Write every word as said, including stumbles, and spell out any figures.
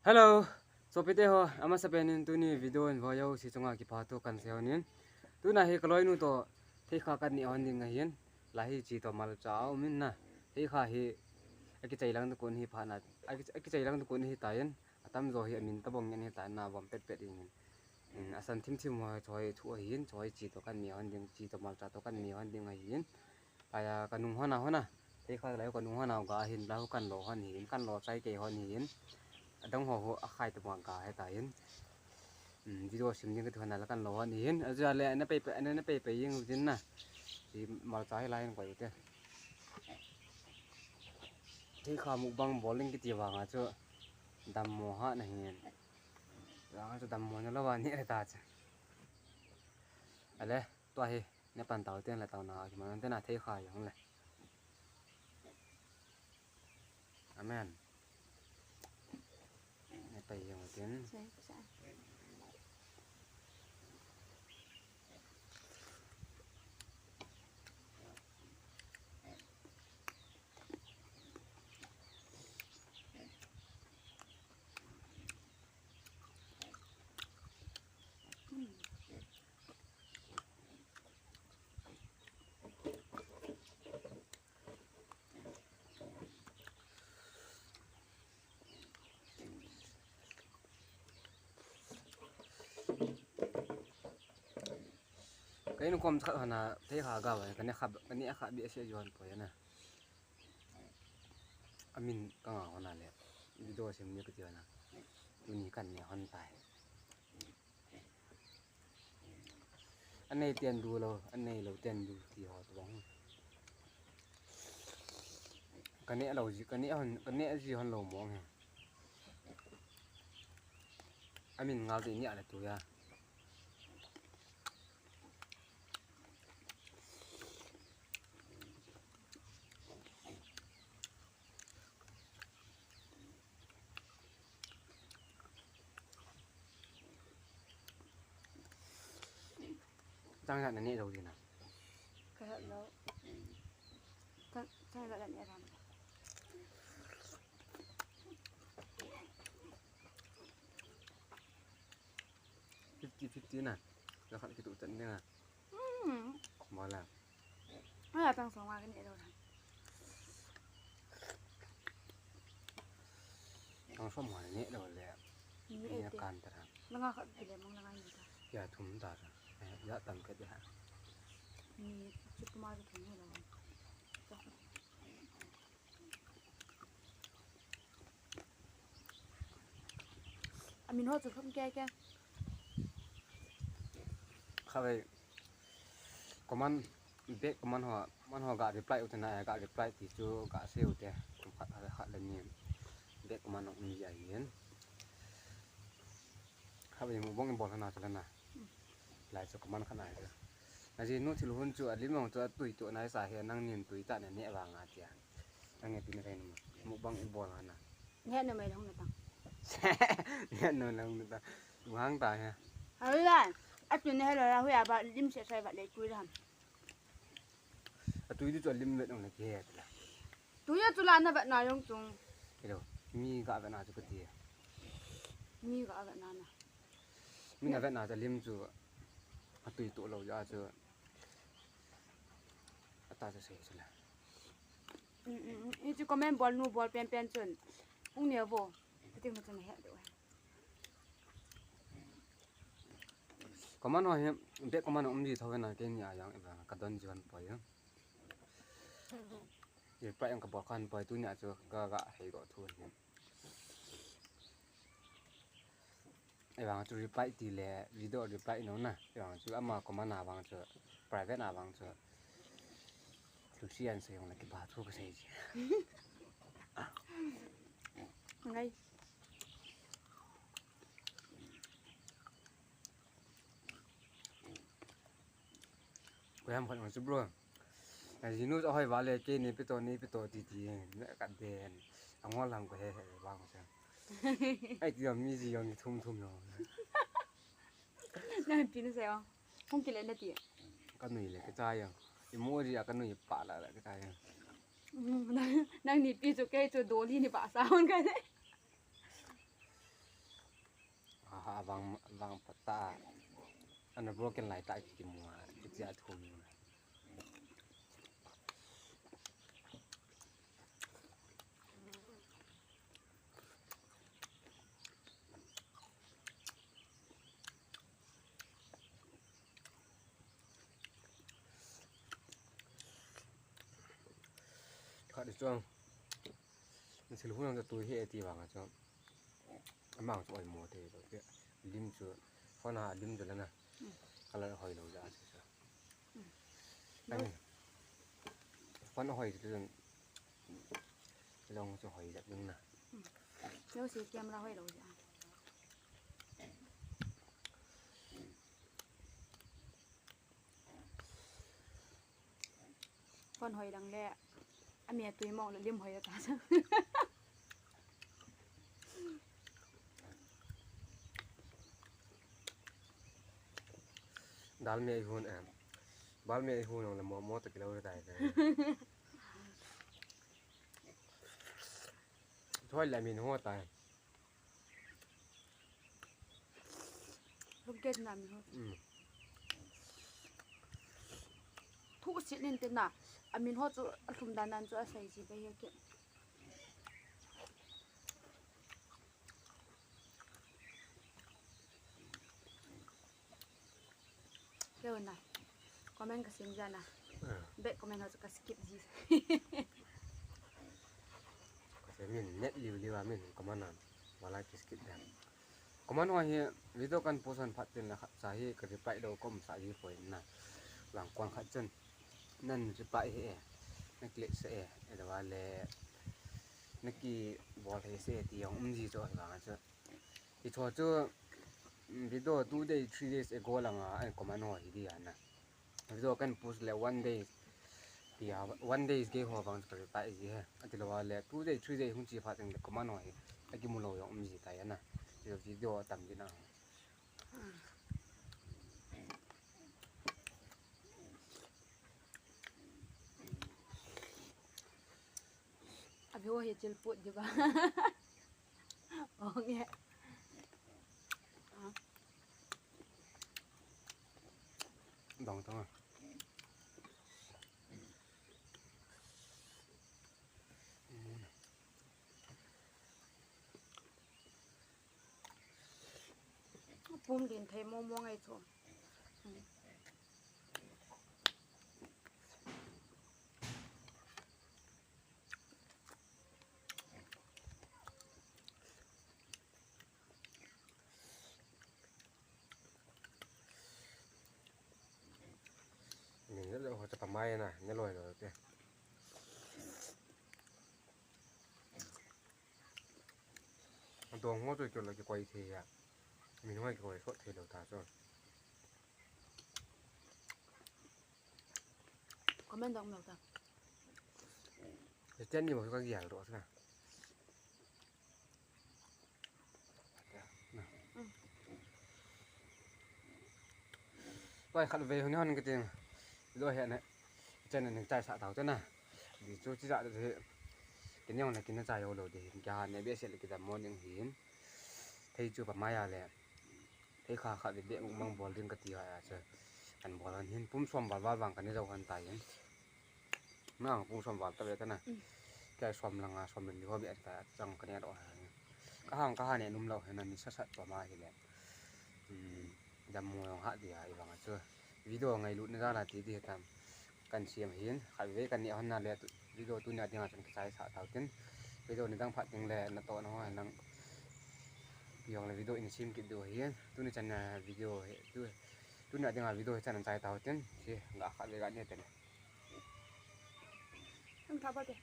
Hello, sopite ho, amasapen in tuni video in voi jouse chunga kipathu kahin sei lhonin. Tuna hi kaloinu toh theikha kahin neh lhon ding ahin, lai hi chi toh malcha aumin na. Theikha hi akichai lang tah kon hi phat na, aki, akichai lang tah kon hitan, atamjo hi amin tabang ngen hitan na, vom petpet in. In, asan thimthim ho chu thu ahin, chu chi toh kahin neh lhon ding, chi toh malcha toh kahin neh lhon ding ahin. Aya, kanung lhon a lhon a. Theikha lai kanung lhon a ga ahin, lai kahin lo lhon ahin, kahin lo chai kei lhon ahin. Adang ho ho akhai tobang ga hitan. Um, video sim ding kati lhon a la kahin lo lhon ahin. Ajeh le na pei pei, na pei pei jing uvin na. Chi malcha hi lai in koi ute. Theikha mukbang bol ding kiti vang a chu dammo ha na hin. Vang a chu dammo na lou va neh ta chu. Ale, tua hi. Neh pan tau ten le tau na, kiman ten a theikha jong le. Amen. Neh pai jong ten. Ka inkom khat lhon a, theikha ga va, ka neh kha, ka neh kha behseh jong poi na. Amin ka ngah lhon a le, video sim ni kati lhon a. Tuni kahin neh lhon tai. Anei ten du lou, anei lou ten du ti ho tobang. Ka neh lou ji, ka neh lhon, ka neh ji lhon lou mong hi. Amin ngal ti neh le tu a. Chang jat na neh lou ding na. Ka het lou. Chang, chang jat na neh ram. Fifty fifty na. Ka khat kituh chan ding a. Hmm. Mo la. Aya, tang song a ka neh lou la. Tang song a neh lou le. Ni e te. Kan ta ra. Langa khat ti le mong langa ni ta. Ya thum ta ra. Eh, ya tam ke de ha. Ni chu kuma chu thum ni lou. Amin ho chu thum ke ke. Kha ve. Comment, back comment ho, comment ho ga reply u te na, ga reply ti chu ga sei u te. Khat, khat le ni. Back comment um ji ahin. Kha ve mukbang bol na chu la na. Lai chu comment khat na chu. Ajinu thil hun chu alim jong chu atui tu nai sa hi nangnin tui ta na neh vang a tia. Nang nge pi na kai nu. Mukbang i bol na. Neh nu mai long na tang. Neh nu long na tang. Hang ta he. Hoi la. Atui na he lo la hui a ba lim se sai ba le kui la. Atui tu chu alim vet jong na ke he ta la. Tui a chu la na vet na jong chung. Hello. Mi ga vet na chu ka ti. Mi ga vet na na. Mi na vet na chu alim chu. Atui tu lou ja chu. Ata chu sei chu la. Um, um, um. Hichu comment bol nu bol pen pen chun. Pung neo vo. Ka ting ma chun he de. Comment ho hi, back comment um ji tho na ke ni a jong e ba ka don ji hon poi. Reply ang ka bol khan poi tuni a chu ka ga hei go thu ni. Evang chu reply ti le video reply no na. Evang chu ama comment a vang chu private a vang chu. Chu sian se jong le kipa thu ka sei ji. Ngai. Koiham khat ma chu bro. Ajinu chu ahoi vale, kei neipe to, neipe to ti ti. Ka den. Angol lam ko he he vang sa. Ai ti mi ji jong thum thum jong. Nang pi na se o. Hung kile na ti. Ka nui le ka cha jong. Emoji a ka nui pa la la ka cha jong. Nang, nang ni pi chu kei chu doli ni pa sa hon ka ne. Vang, vang pata. Ana broken lai ta ki mua. Ki tia thum. Khat di chuang. Sil hun ang tu hi e ti vang a chuang. Amang chu oi mo te lo ke. Lim chu. Phone a lim chu la na. Color hoi lo ja chu. Ani. Phone hoi chu. Long chu hoi ja ding na. Lo si camera hoi lo ja. Phone hoi lang le. Ami tui mong le lim hoi ta sa. Dal me hun em. Bal me hun le mo mo ta kilo tai. Thoi le min ho tai. Lungket na min ho. Thu sit nin te na. Amin ho chu alhum dan nan chu asei ji bai he ke. Keu na. Comment ka sim ja na. Back comment ho chu ka skip ji. Ka sim min net liu liu a min comment na. Wala ki skip dan. Comment ho hi video kan post hon phat tin la khat cha hi ka reply do kom sa ji poi na. Lang kon khat chun. Nan reply hi e. Na click se e. E da wale. Na ki bol hi se ti jong um ji cho hi vang chu. Hi cho chu video two days, three days ago langa an comment ho hi di ana. Video kan post le one day tia one days ge ho vang ka reply ji he. Ati lo le two day, three day hung chi pha teng le comment ho hi. Aki mu lo jong um ji tai ana. Video tam ji na. Abi ho hi chil put di ba. Ong e. Dong tong a. Pum din thei mo mo ngai chu. Min ne lo ho cha pa mai na, ne lo lo te. Dong ho chu kyo la ki koi the ya. Min ho ki koi so the lo ta so. Comment dong lo ta. Chen ni mo ka gial ro sa. Koi khat ve hon hon kiting. Lo he ne. Chen ne chai sa tau te na. Di chu chi ja de. Kin yong na kin na chai ho lo de. Ka ne be se le ki da morning hin. Thei chu pa mai a le. Thei kha kha de be mang bol ding ka ti ha ya che. Kan bol han hin pum som bal bal vang kan ni jo han tai hin. Nang pung som val ta ve ta na. Kai som langa som min ho be ta chang ka ne ro ha. Ka hang ka ha ne num lo he na ni sa sa to ma hi le. Dam mo jong ha dia i vang a chu. Video ngailut na jala ti di tam. Kan siam hin kha ve kan ni hon na le video tu na dinga chan ka chai sa tau tin. Video ni dang phat ding le na to na ho nang. Yong le video in sim kit du hin. Tu ni chan na video he tu. Tu na dinga video he chan chai tau tin. Si ga kha ve ga ni te le. Ang thaba te.